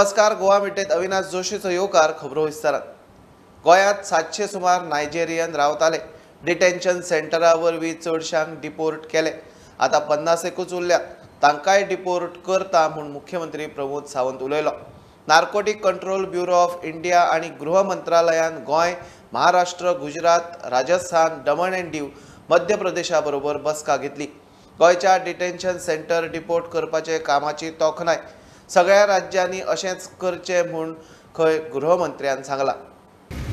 नमस्कार, गोवा मिटेत अविनाश जोशीचो येवकार. खबरो विस्तारात. गोंयांत 700 सुमार नायजेरियन रावताले. डिटेन्शन सेंटरा वरवीं चडशांक डिपोर्ट केले. आतां 50 उरल्यात, तांकांय डिपोर्ट करता म्हूण मुख्यमंत्री प्रमोद सावंत उलयलो. Narcotic control bureau of India आनी गृह मंत्रालयान गोंय, महाराष्ट्र, गुजरात, राजस्थान, दमण अँड दीव, मध्य प्रदेशा बरोबर बसका घेतली. गोंयच्या डिटेन्शन सेंटर डिपोर्ट करपाचे कामाची तोखणाय. सगळ्या राज्यांनी अशेंच करचें म्हूण खंय गृहमंत्र्यान सांगलां.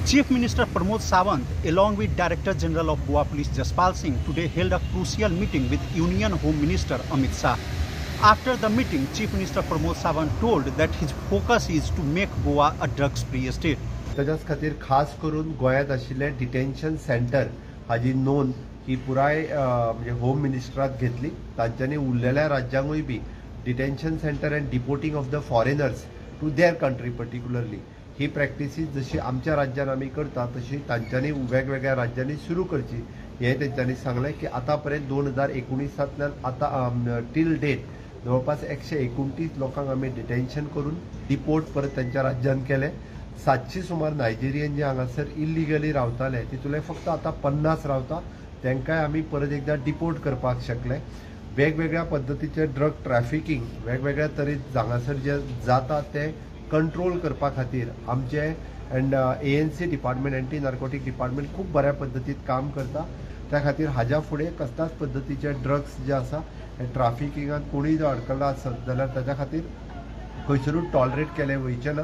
Chief Minister Pramod Sawant, along with Director General of Goa Police Jaspal Singh, today held a crucial meeting with Union Home Minister Amit Shah. After the meeting, Chief Minister Pramod Sawant told that his focus is to make Goa a drugs-free state. ताच्याच खातीर खास करून गोंयांत आशिल्ले detention centre हाजी नोंद ही पुराय म्हणजे होम मिनिस्टरात घेतली. तांच्यांनी उरलेल्या राज्यांकूय बी detention centre and deporting of the foreigners to their country particularly he practices जशी आमच्या राज्यान आमी करता तशी तांच्यांनी वेगवेगळ्या राज्यांनी सुरू करची हें तेंच्यांनी सांगलें. की आतां पर्यंत 2019 आतां टील डेट जवळपास 129 लोकांक आमी डिटेन्शन करून डिपोर्ट परत तेंच्या राज्यान केले. 700 सुमार नायजेरियन जे हांगासर इल्लिगली रावताले तितूंतले फक्त आतां 50 रावता, तांकांय आमी परत एकदां डिपोर्ट करपाक शकले. वेगवेगळ्या पद्दतीचे ड्रग ट्रॅफिकींग वेगवेगळ्या तरेन हांगासर जे जाता ते कंट्रोल करपा खातीर आमचे and ANC department, anti narcotic department खूब बऱ्या पद्दतीन काम करता. त्या खातीर हाज्या फुडें कसल्याच पद्दतीचे ड्रग्स जे आसा हे ट्राफिकिंगान कोणूय जर अडकला आसत जाल्यार ताच्या खातीर खंयसरूच टॉलरेट केलें वयचें ना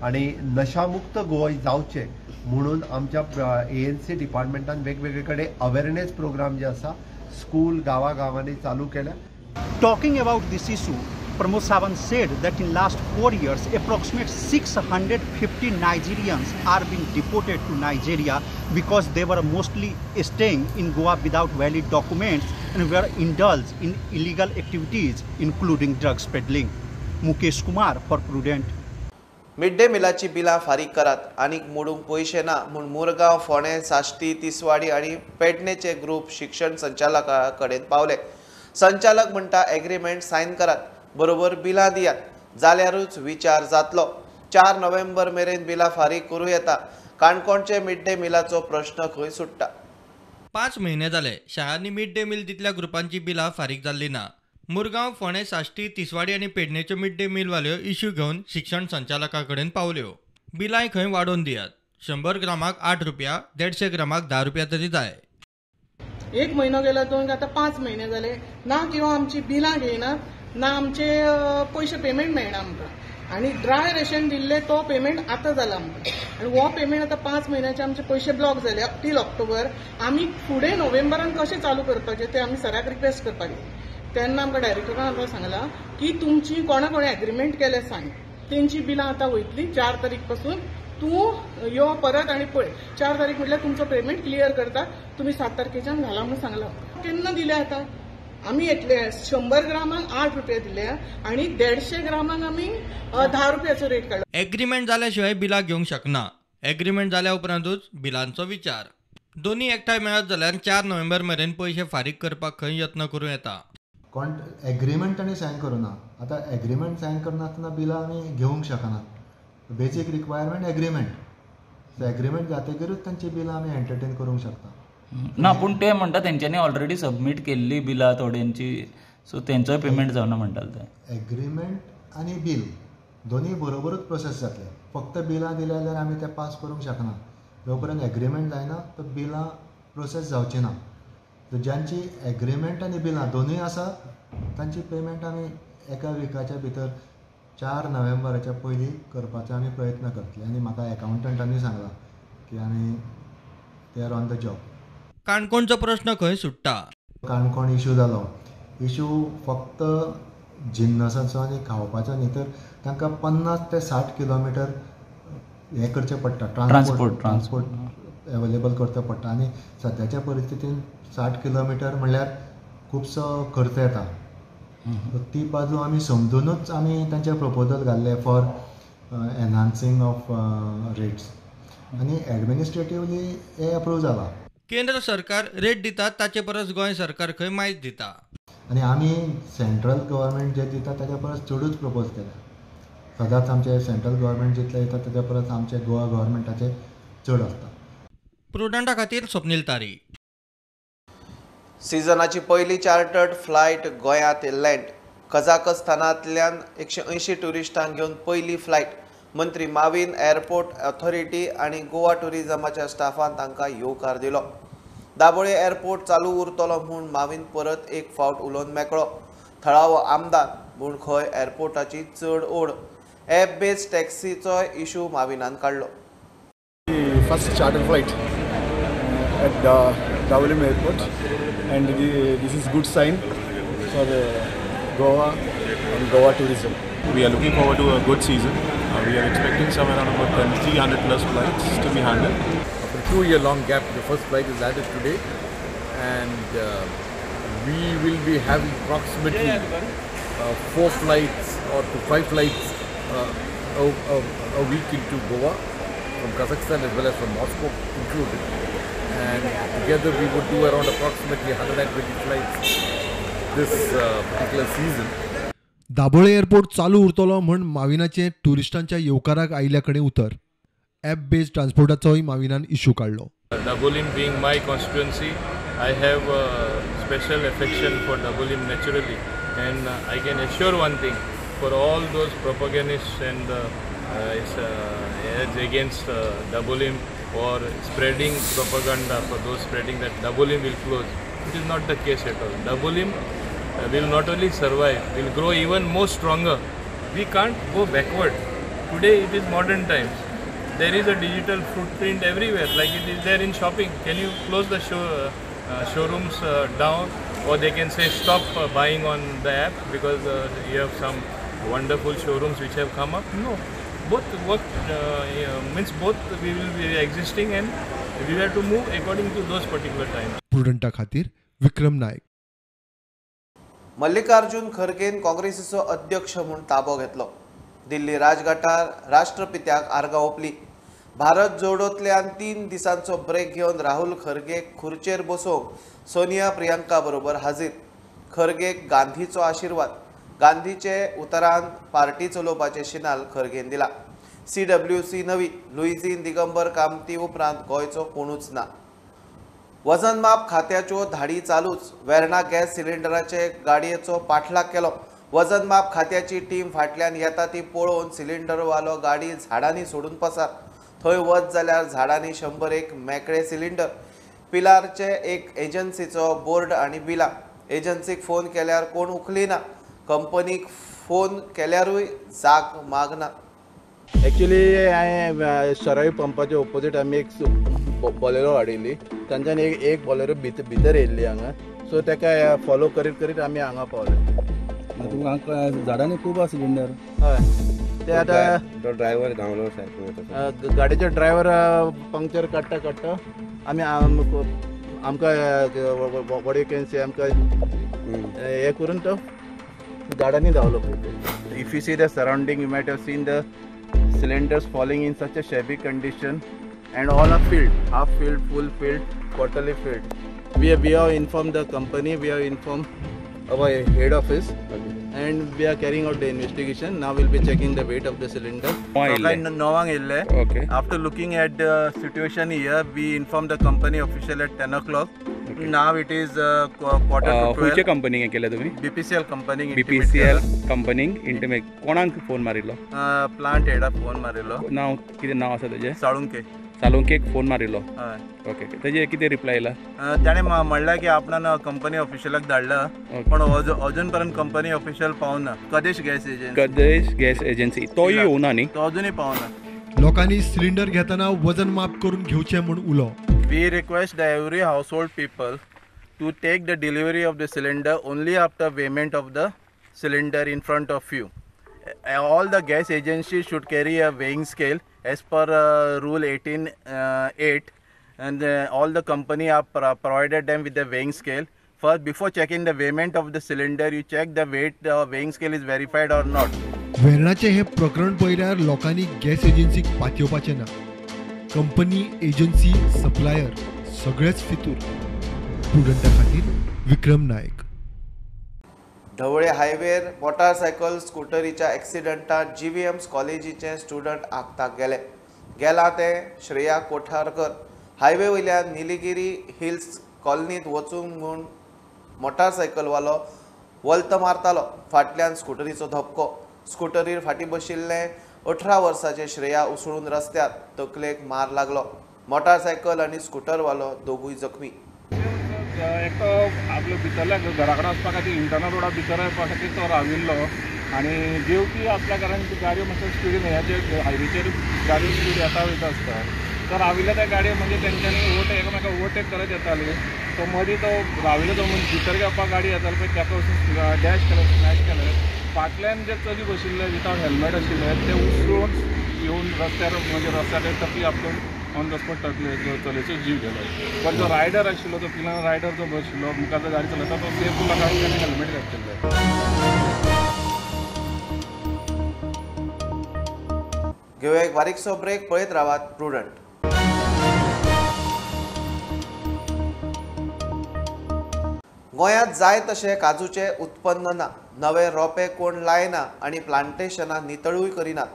आनी नशामुक्त गोवा जावचें म्हणून आमच्या एएनसी डिपार्टमेंटान वेगवेगळे कडेन अवेरनेस प्रोग्राम जे आसा स्कूल गांवागांवांनी चालू केल्या. Talking about this issue, Pramod Sawant said that in last 4 years, approximate 650 Nigerians are being deported to Nigeria because they were mostly staying in Goa without valid documents and were indulged in illegal activities, including drugs peddling. Mukesh Kumar for Prudent. Mid day मिलाची बिलां फारीक करात, आनीक मोडूंक पयशे ना म्हूण मुरगांव, फोंडें, साश्टी, तिसवाडी आनी पेडणेचे group शिक्षण संचालका कडेन पावले. संचालक म्हणटा एग्रीमेंट सायन करात, बरोबर बिलां दियात, जाल्यारूच विचार जातलो. 4 नोव्हेंबर मेरेन बिलां फारीक करूं येता. काणकोणचे मिड डे मिलाचो प्रश्न खंय सुट्टा. 5 म्हयने जाले शाळांनी मिड डे मील दितल्या ग्रुपांची बिलां फारीक जाल्ली ना. मुरगांव, फोंडें, साश्टी, तिसवाडी आनी पेडणेच्यो मिड डे मीलवाल्यो इश्यू घेवन शिक्षण संचालका कडेन पावल्यो. बिलांय खंय वाडोवन दियात, 100 ग्रामाक 8 रुपया, 150 ग्रामाक 10 रुपया तरी जाय. 1 म्हयनो गेलो, 2, आतां 5 म्हयने जाले ना किंवा आमची बिलां घेयनात ना आमचे पयशे पेमेंट मेळना आमकां. आनी ड्राय रेशन दिल्ले तो पेमेंट आतां जाला आमकां आनी हो पेमेंट आतां 5 म्हयन्याचे आमचे पयशे ब्लॉक जाले टील ऑक्टोबर. आमी फुडें नोव्हेंबरान कशें चालू करपाचें तें आमी सराक रिक्वेस्ट करपाक गेले. तेन्ना आमकां डायरेक्टरान आमकां सांगलां की तुमची कोणा कोणें एग्रीमेंट केलें सायन, तेंची बिलां आतां वयतली 4 तारीख पासून, तूं यो परत आनी पळय. 4 तारीख म्हटल्यार तुमचो पेमेंट क्लियर करता, तुमी 7 तारखेच्यान घाला म्हणून सांगलां. केन्ना दिले आतां आमी येतले 100 ग्रामांक 8 रुपया दिले आनी 150 ग्रामांक आमी 10 रुपयाचो रेट काडलो. एग्रीमेंट जाल्या शिवाय बिलां घेवंक शकना. एग्रीमेंट जाल्या उपरांतूच बिलांचो विचार. दोन्ही एकठांय मेळत जाल्यार 4 नोव्हेंबर मेरेन पयशे फारीक करपाक खंय यत्न करूं येता. एग्रीमेंट तांणी सायन करूं ना. आतां एग्रीमेंट सायन करनासतना बिलां आमी घेवंक शकनात. Basic requirement agreement. So agreement जातकीरूच तांची बिलां आमी एंटरटेन करूंक शकता. ना पूण ते म्हणटा तेंच्यांनी ऑलरेडी सबमीट केल्ली बिलां थोड्यांची, सो तेंचोय पेमेंट जावना म्हणटाले ते. एग्रीमेंट आनी बील दोनूय बरोबरूच प्रोसेस जातले. फक्त बिलां दिल्या जाल्यार आमी ते पास करूंक शकना. जो पर्यंत एग्रीमेंट जायना तो बिलां प्रोसेस जावची ना. ज्यांची एग्रीमेंट आनी बिलां दोनूय आसा तांची पेमेंट आमी एका विकाच्या भितर 4 नोव्हेंबराच्या पयलीं करपाचो आमी प्रयत्न करतले. आनी म्हाका एकावंटंटांनी सांगलां की आमी they are on the job. काणकोणचो प्रश्न खंय सुट्टा. काणकोण इशू जालो. इशू फक्त जिन्नसाचो आनी खावपाचो न्ही, तर तांकां 50 ते 60 किलोमिटर हें करचें पडटा, ट्रान्सपोर्ट एवेलेबल करचो पडटा. आनी सद्याच्या परिस्थितीन 60 किलोमिटर म्हणल्यार खुबसो खर्च येता. ती बाजू आमी समजुनूच आमी तांचे प्रपोजल घाल्ले फॉर एनहान्सिंग ऑफ रेट्स आनी एडमिनिस्ट्रेटिवली हे अप्रूव जाला. केंद्र सरकार रेट दिता ताचे परस गोंय सरकार खंय मायज दिता. आनी आमी सेंट्रल गव्हर्मेंट जे दिता ताच्या परस चडूच प्रपोज केल्या. सदांच आमचे सेंट्रल गव्हर्मेंट जितले येता तेज्या परस आमचे गोवा गव्हर्मेंटाचे चड आसता. प्रुडंटा खातीर स्वप्नील तारी. सिजनाची पयली चार्टर्ड फ्लायट गोंयांत लँड. कझाकस्तानांतल्यान 180 ट्युरिस्टांक घेवन पयली फ्लायट. मंत्री माविन, एअरपोर्ट ऑथॉरिटी आनी गोवा ट्युरिझमाच्या स्टाफान तांकां येवकार दिलो. दाबोळे एअरपोर्ट चालू उरतलो म्हूण माविन परत एक फावट उलोवन मेकळो. थळावो आमदार म्हूण खंय एअरपोर्टाची चड ओड. ॲप बेस्ड टॅक्सीचोय इशू माविनान काडलो. First charter flight at Dabolim airport and this is good sign for Goa and Goa tourism. We are looking forward to a good season. We are expecting somewhere around about 300 plus flights to be handled. After a 2-year long gap, the first flight is added today, and we will be having approximately 4 flights or to 5 flights a week into Goa from Kazakhstan as well as from Moscow included. And together we would do around approximately 120 flights this particular season. Dabolim airport चालू उरतलो म्हण माविनाचे ट्युरिस्टांच्या येवकाराक आयिल्ल्या कडेन उतर. App based ट्रान्सपोर्टाचोय माविनान issue काडलो. Dabolim being my constituency, I have a special affection for Dabolim naturally, and I can assure one thing for all those propagandists and against Dabolim or spreading propaganda, for those spreading that Dabolim will close. It is not the case at all. Dabolim will not only survive, will grow even more stronger. We can't go backward. Today it is modern times. There is a digital footprint everywhere, like it is there in shopping. Can you close the showrooms down, or they can say stop buying on the app because you have some wonderful showrooms which have come up? No, both work, means both we will be existing and we have to move according to those particular times. Prudenta खातीर विक्रम नायक. मल्लिकार्जुन खरगेन काँग्रेसीचो अध्यक्ष म्हूण ताबो घेतलो. दिल्ली राजघाटार राष्ट्रपित्याक आर्गां ओंपली. भारत जोडोंतल्यान 3 दिसांचो break घेवन राहुल खरगेक खुर्चेर बसोवंक सोनिया प्रियंका बरोबर हाजीर. खरगेक गांधीचो आशिर्वाद. गांधीचे उतरान पार्टी चलोवपाचें शिनाल खरगेन दिला. CWC नवी लुईझीन दिगंबर कामती उपरांत गोंयचो कोणूच ना. वजनमाप खात्याच्यो धाडी चालूच. वेर्णा गॅस सिलिंडराचे गाडयेचो पाठलाग केलो. वजनमाप खात्याची टीम फाटल्यान येता ती पळोवन सिलिंडरवालो गाडी झाडांनी सोडून पसार. थंय वच जाल्यार झाडांनी 101 मेकळे सिलिंडर. पिलारचे एक एजन्सीचो बोर्ड आनी बिलां. एजन्सीक फोन केल्यार कोण उखलिना. कंपनीक फोन केल्यारूय जाग मागना. एक्चुअली हांवें सराई पंपाच्या ओपोजीट आमी एक बॉलेरो हाडिल्ली. तांच्यान एक बॉलेरो भितर येयल्ली हांगा. सो ताका फॉलो करीत करीत आमी हांगा पावले. तुमकां झाडांनी खूब आसा सिलिंडर. हय, ते आतां तो ड्रायव्हर धांवलो सारको. गाडयेचो ड्रायव्हर पंक्चर काडटा काडटा आमी आमकां what you can से आमकां हें करून तो झाडांनी धांवलो. If you see the surrounding, you might have seen the cylinders falling in such a shabby condition and all are filled, half filled, full filled, quarterly filled. We have informed the company, we have informed our head office, okay, and we are carrying out the investigation. Now we'll be checking the weight of the cylinder. Okay. After looking at the situation here, we informed the company official at 10 o'clock. Okay. Now it is 11:45. खंयचे कंपनीक केले तुम्ही? BPCL company. BPCL कंपनीक intimate. कोणाक phone मारिल्लो? Plant हेडाक phone मारिल्लो. नांव कितें नांव आसा तेजें? साळुंके. साळुंकेक फोन मारिल्लो. हय. ओके, तेजे कितें रिप्लाय आयला? ताणें म्हणलां की आपणान कंपनी ऑफिशियलाक धाडला, पण अजून पर्यंत कंपनी ऑफिशियल पावना. Kadesh gas agency. Kadesh gas agency तोय येवना न्ही? तो अजूनय पावना. लोकांनी सिलिंडर घेतना वजन माप करून घेवचें म्हूण उलो. We request the every household people to take the delivery of the cylinder only after payment of the cylinder in front of you. All the gas agencies should carry a weighing scale as per rule 18.8, and all the company are provided them with the weighing scale. First, before checking the weighment of the cylinder, you check the weight, the weighing scale is verified or not. वेर्णाचें हें प्रकरण पळयल्यार लोकांनी gas एजन्सीक पातयेवपाचें ना. Company, agency, supplier सगळेच फितूर. प्रुडंटा खातीर विक्रम नायक. ढवळे हायवेर motorcycle स्कुटरीच्या एक्सिडंटात जीव्हीएम्स कॉलेजीचे student आगताक गेले. गेला ते श्रेया कोठारकर. हायवे वयल्यान निलगिरी हिल्स कॉलनीत वचूंक म्हूण मोटारसायकलवालो वल्त मारतालो. फाटल्यान स्कुटरीचो धपको. स्कुटरीर फाटीं बशिल्लें 18 वर्सांचें श्रेया उसळून रस्त्यार तकलेक मार लागलो. मोटारसायकल आनी स्कुटरवालो दोगूय जखमी. एकटो आपलो भितरल्या घरा कडेन वचपा खातीर इंटरनल रोडा भितर वचपा खातीर तो राविल्लो आनी देंवपी आसल्या कारणान ती गाडयो मातशे स्पिडीन ह्याचेर हायवेचेर गाडयो स्पीड येता वयता आसता. तो राविल्ल्या त्या गाडयो म्हणजे तेंच्यांनी ओवरटेक एकामेका ओवरटेक करत येताली. तो मदीं तो राविल्लो तो भितर घेवपाक गाडी येताली पळय ताका वचून डॅश केलें, स्मॅश केलें. फाटल्यान जे चली बशिल्ले विथआवट हेल्मेट आशिल्ले ते उसळून येवन रस्त्यार म्हणजे रस्त्यार तकली आपसून ऑन the spot तकले चलयेचो जीव गेलो. पण जो रायडर आशिल्लो तो पिलान रायडर जो बशिल्लो मुखार जो गाडी चलयता तो सेफ उरला कारण ताणें हेल्मेट घातिल्लें. घेवया एक बारीकसो ब्रेक. पळयत रावात प्रुडंट. गोंयांत जाय तशें काजूचें उत्पन्न ना. नवे रोपे कोण लायना आनी प्लांटेशनां नितळूय करिनात.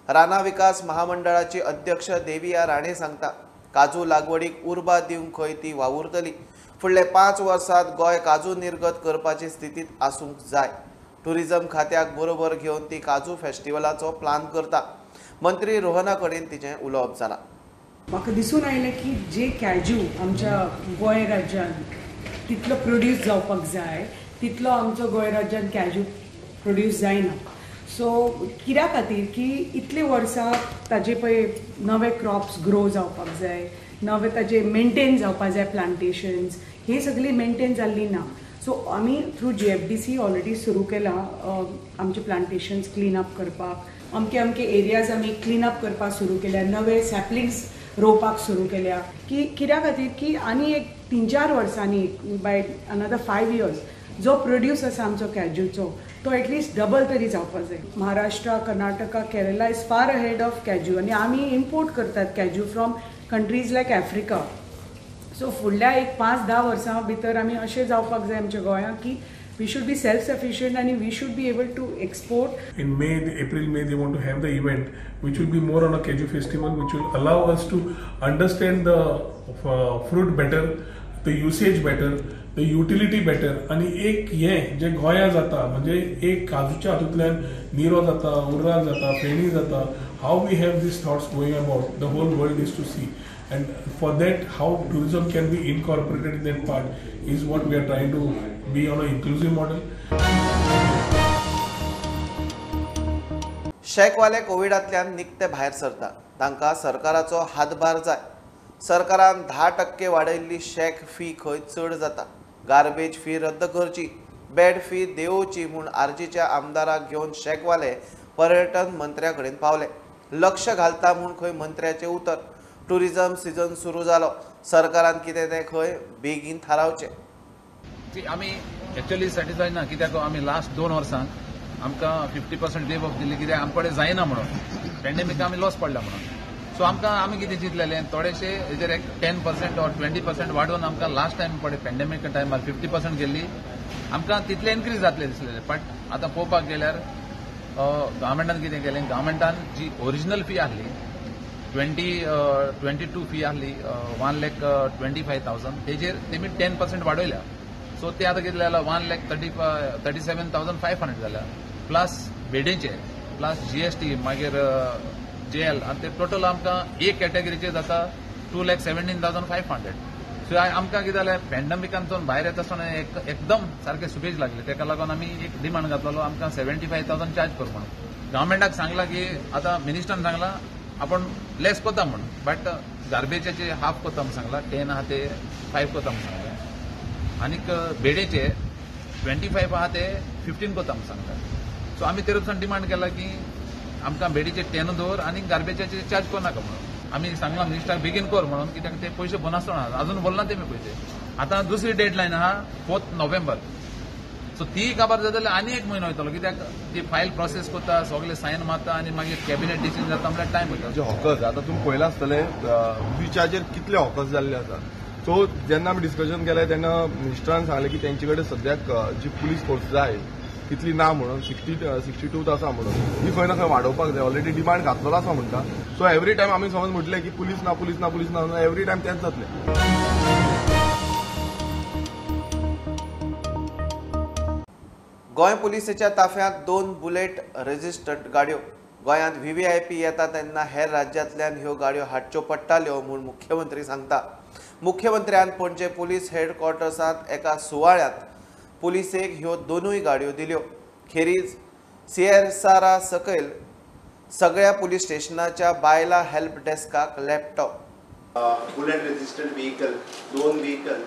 रानां विकास महामंडळाची अध्यक्ष देविया राणे सांगता, काजू लागवडीक उर्बा दिवंक खंय ती वावुरतली. फुडले 5 वर्सांत गोंय काजू निर्गत करपाची स्थितींत आसूंक जाय. टुरिझम खात्याक बरोबर घेवन ती काजू फेस्टिवलाचो प्लान करता. मंत्री रोहना कडेन तिचें उलोवप जालां. म्हाका दिसून आयलें की जे कॅज्यू आमच्या गोंय राज्यांत तितलो प्रोड्यूस जावपाक जाय तितलो आमचो गोंय राज्यांत कॅज्यू प्रोड्यूस जायना. सो कित्या खातीर की इतले वर्सां ताजे पळय नवे क्रॉप्स ग्रो जावपाक जाय, नवे ताजे मेंटेन जावपाक जाय प्लांटेशन्स, ही सगळी मेंटेन जाल्ली ना. सो आमी थ्रू GFDC already सुरू केलां आमचे प्लांटेशन्स क्लीन अप करपाक. अमके अमके एरियाज आमी क्लीन अप करपाक सुरू केल्या, नवे सॅपलिंग्स रोवपाक सुरू केल्या की कित्या खातीर की आनी एक 3-4 वर्सांनी बाय अनदर 5 इयर्स जो प्रोड्यूस आसा आमचो कॅज्यूचो तो एटलिस्ट डबल तरी जावपाक जाय. Maharashtra, Karnataka, Kerala is far ahead of cashew आनी आमी इम्पोर्ट करतात cashew from countries like Africa. So फुडल्या एक 5-10 वर्सां भितर आमी अशें जावपाक जाय आमच्या गोंयांत की we should be self-sufficient and we should be able to export. In May, April, May, they want to have the event, which will be more on a cashew festival, which will allow us to understand the fruit better, the usage better, the utility better. आणि एक हे जे गोंया जाता म्हणजे एक काजूच्या हातूंतल्यान निरो जाता, उर्राक जाता, फेणी जाता. How we have these thoughts going about the whole world is to see. And for that, how tourism can be incorporated in that part is what we are trying to be on an inclusive model. शेकवाले कोविडांतल्यान निकते भायर सरता, तांकां सरकाराचो हातभार जाय. सरकारान 10% वाडयल्ली शेक fee खंय चड जाता. गार्बेज फी रद्द करची, बेड फी देंवोवची म्हूण आरजीच्या आमदाराक घेवन शेकवाले पर्यटन मंत्र्या कडेन पावले. लक्ष घालता म्हूण खंय मंत्र्याचें उतर. टुरिझम सीजन सुरू जालो, सरकारान कितें तें खंय बेगीन थारावचें. आमी एक्चुअली सॅटिस्फाय ना कित्याक आमी लास्ट 2 वर्सांक आमकां 50% वेव ऑफ दिल्ली कित्याक आमचे कडेन जायना म्हणून पॅन्डेमिका आमी लॉस पडला म्हणून. सो आमकां आमी कितें चिंतलेलें थोडेशे हेजेर एक 10% ऑर 20% वाडोवन आमकां लास्ट टायम पळय पॅन्डेमिका टायमार 50% गेल्ली आमकां तितले इन्क्रीज जातले दिसलेले. बट आतां पळोवपाक गेल्यार गव्हर्मेंटान कितें केलें, गव्हर्मेंटान जी ओरिजिनल फी आहली 22 फी आहली 1,25,000 तेजेर तेमी 10% वाडयल्या. सो ते आतां कितें जाल्यार 1,37,500 जाल्या प्लस बेडेचे प्लस GST मागीर जेएल आनी ते टोटल आमकां एक कॅटेगरीचेर जाता 2,17,500. सो आमकां कितें जालें पॅन्डेमिकांतसून भायर येता आसतना एकदम सारकें सुबेज लागलें. तेका लागून आमी एक डिमांड घातलेलो आमकां 75,000 चार्ज कर म्हणून. गव्हर्मेंटाक सांगलां की आतां मिनिस्टरान सांगलां आपण लेस कोता म्हणून, बट गार्बेजाचे हाफ कोता म्हणून सांगला, 10 आहा ते 5 कोता म्हणून सांगला आनीक बेडेचे 25 आहा ते 15 कोता म्हणून सांगला. सो आमी ते वचून डिमांड केला की आमकां बेडीचे 10 दवर आनी गार्बेजाचे चार्ज करनाका म्हणून. आमी सांगला मिनिस्टराक बेगीन कर म्हणून कित्याक ते पयशे बोनासतना अजून बोलना तेमी पयशे. आतां दुसरी डेडलायन आहा 4 नोव्हेंबर. सो ती काबार जाता जाल्यार आनी एक म्हयनो वयतलो कित्याक ती फायल प्रोसेस करता, सगळे सायन मारता आनी मागीर कॅबिनेट डिसिजन जाता म्हणल्यार टायम वयता. जे हॉकर्स आतां तुमी पळयलां आसतलें बिचाचेर कितले हॉकर्स जाल्ले आसा. सो जेन्ना आमी डिस्कशन केलें तेन्ना मिनिस्टरान सांगलें की तेंचे कडेन सद्याक जी पुलीस फोर्स जाय तितली ना म्हणून 62 आसा म्हणून ही खंय ना खंय वाडोवपाक जाय. ऑलरेडी डिमांड घातलेलो आसा म्हणटा. सो एवरी टायम आमी समज म्हटलें की पुलीस ना पुलीस ना पुलीस ना, एवरी टायम तेंच जातलें. गोंय पुलिसेच्या ताफ्यांत 2 बुलेट रेजिस्टंट गाडयो. गोंयांत व्हीव्हीआयपी येता तेन्ना हेर राज्यांतल्यान ह्यो गाडयो हाडच्यो पडटाल्यो म्हूण मुख्यमंत्री सांगता. मुख्यमंत्र्यान पणजे पुलीस हेडक्वॉर्टर्सांत एका सुवाळ्यांत पुलिसेक ह्यो दोनूय गाडयो दिल्यो. खेरीज सीएसआरा सकयल सगळ्या पुलीस स्टेशनाच्या बायला हेल्प डेस्काक laptop. Bullet resistant vehicle 2 vehicle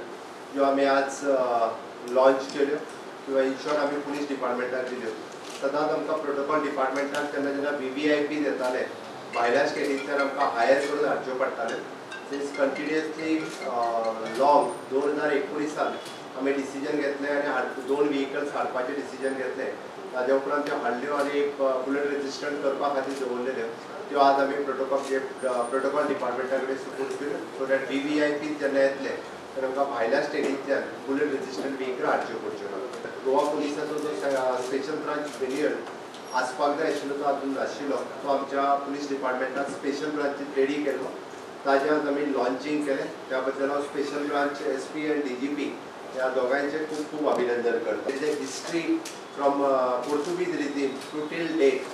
ज्यो आमी आज लॉन्च केल्यो किंवा इन शॉर्ट आमी पुलीस डिपार्टमेंटाक दिल्यो. सदांच आमकां प्रोटोकॉल डिपार्टमेंटान तेन्ना जेन्ना व्हीव्हीआयपी येताले भायल्या स्टेटींतल्यान आमकां हायर करून हाडच्यो पडटाल्यो. सिन्स कंटिन्युअसली लॉंग 2019 आमी डिसिजन घेतलें आनी 2 व्हेकल्स हाडपाचें डिसिजन घेतलें. ताज्या उपरांत त्यो हाडल्यो आनी बुलेट रेजिस्टंट करपा खातीर दवरलेल्यो त्यो आज आमी प्रोटोकॉल डिपार्टमेंटा कडेन सुपूर्द केल्यो सो that VVIP जेन्ना येतले तर आमकां भायल्या स्टेटींतल्यान बुलेट रेजिस्टंट व्हेकल हाडच्यो पडच्यो ना. गोवा पुलिसाचो जो स्पेशल ब्रांच मेन्युअल आसपाक जाय आशिल्लो तो आजून नाशिल्लो, तो आमच्या पुलीस डिपार्टमेंटान स्पेशल ब्रांचीत रेडी केलो. ताजें आज आमी लॉन्चींग केलें. त्या बद्दल हांव special branch SP आनी DGP ह्या दोगांयचें खूब खूब अभिनंदन करता. तेजें history from Portuguese regime to till date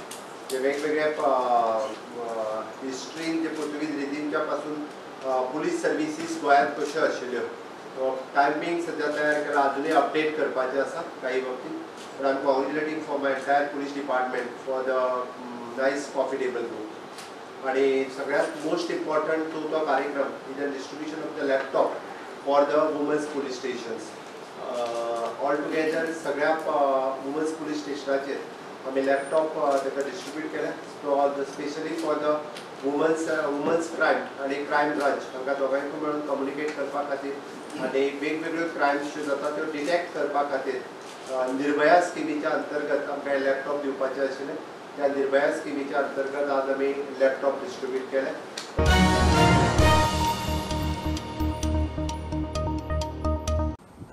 जे वेगवेगळ्या हिस्ट्रीन जे पोर्तुगीज रिजीमच्या पासून पुलीस सर्विसीस गोंयांत कश्यो आशिल्ल्यो टायमींग सद्या तयार केला, अजुनूय अपडेट करपाचें आसा काही बाबतींत. But I am congratulating for my entire police department for the nice coffee table book. आणि सगळ्यात मोस्ट इम्पॉर्टंट तो कार्यक्रम is a distribution of the laptop for the women's police stations. All together सगळ्या women's police स्टेशनाचेर आमी laptop ताका distribute केले. So specially for the women's crime आनी क्रायम ब्रांच हांकां दोगांयकूय मेळून कम्युनिकेट करपा खातीर आनी वेगवेगळ्यो क्रायम्स ज्यो जाता त्यो डिटेक्ट करपा खातीर निर्भया स्किमीच्या अंतर्गत आमकां लॅपटॉप दिवपाचे आशिल्ले. त्या निर्भया स्किमीच्या अंतर्गत आज आमी लॅपटॉप डिस्ट्रिब्यूट केले.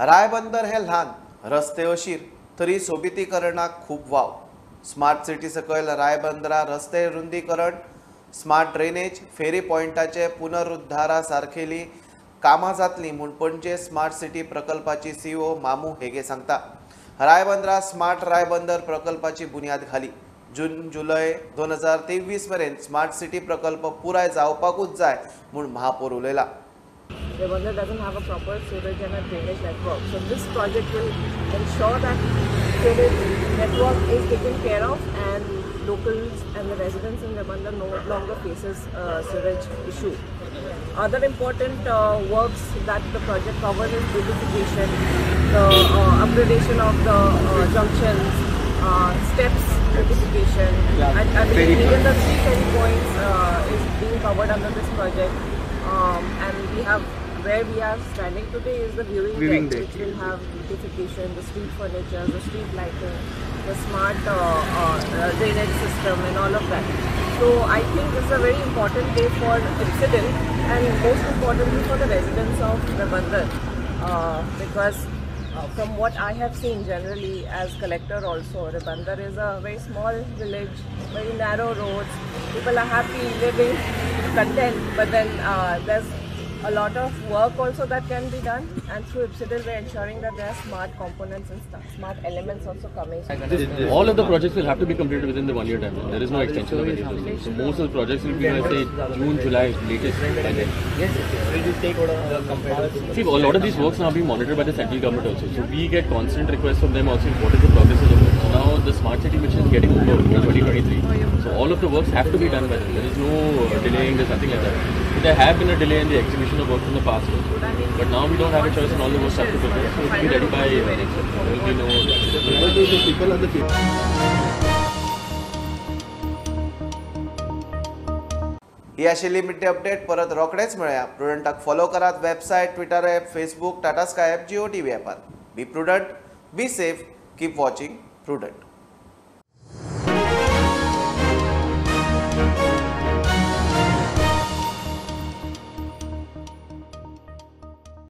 रायबंदर हे ल्हान, रस्ते अशीर, तरी सोबितीकरणाक खूब वाव. स्मार्ट सिटी सकयल रायबंदरा रस्ते रुंदीकरण, स्मार्ट ड्रेनेज, फेरी पॉयंटाचे पुनरुद्धारा सारखेली कामां जातली म्हूण पणजे स्मार्ट सिटी प्रकल्पाची सीईओ मामू हेगे सांगता. रायबंदरा स्मार्ट रायबंदर प्रकल्पाची बुन्याद घाली. जून जुलय 2023 मेरेन स्मार्ट सिटी प्रकल्प पुराय जावपाकूच जाय म्हूण महापौर उलयला. Ribandar doesn't have a proper sewage and a drainage network. So this project will ensure that drainage network is taken care of and locals and the residents in Ribandar no longer faces sewage issue. Other important works that the project covers is beautification, the upgradation of the junctions, steps beautification. Yeah. I believe even the 3 ferry points is being covered under this project. And we have, where we are standing today is the viewing deck, which will have beautification, the street furniture, the street lighting, the smart drainage system and all of that. So I think this is a very important day for Ipsidil and most importantly for the residents of Ribandar, because from what I have seen generally as collector also, Ribandar is a very small village, very narrow roads, people are happy, living, content, but then there's a lot of work also that can be done, and through Ipsidil we are ensuring that there are smart components and smart elements also coming. All of the projects will have to be completed within the 1 year timeline. There is no extension of any of those things. So most of the projects will be, I say, June, July latest by then. See, a lot of these works now being monitored by the central government also. So we get constant requests from them also what is the progress of the work. So now the smart city mission is getting over in 2023. So all of the works have to be done by then. There is no delaying, there's nothing like that. But there have been a delay in the execution of work in the past also. But now we don't have a choice and all the works have to progress. So it will be ready by next year. There will be no... People are the people. ही आशिल्ली mid day update. परत रोखडेच मेळया. प्रुडंटाक follow करात website, Twitter app, Facebook, Tata Sky app, Jio TV ॲपार. Be prudent, be safe, keep watching Prudent.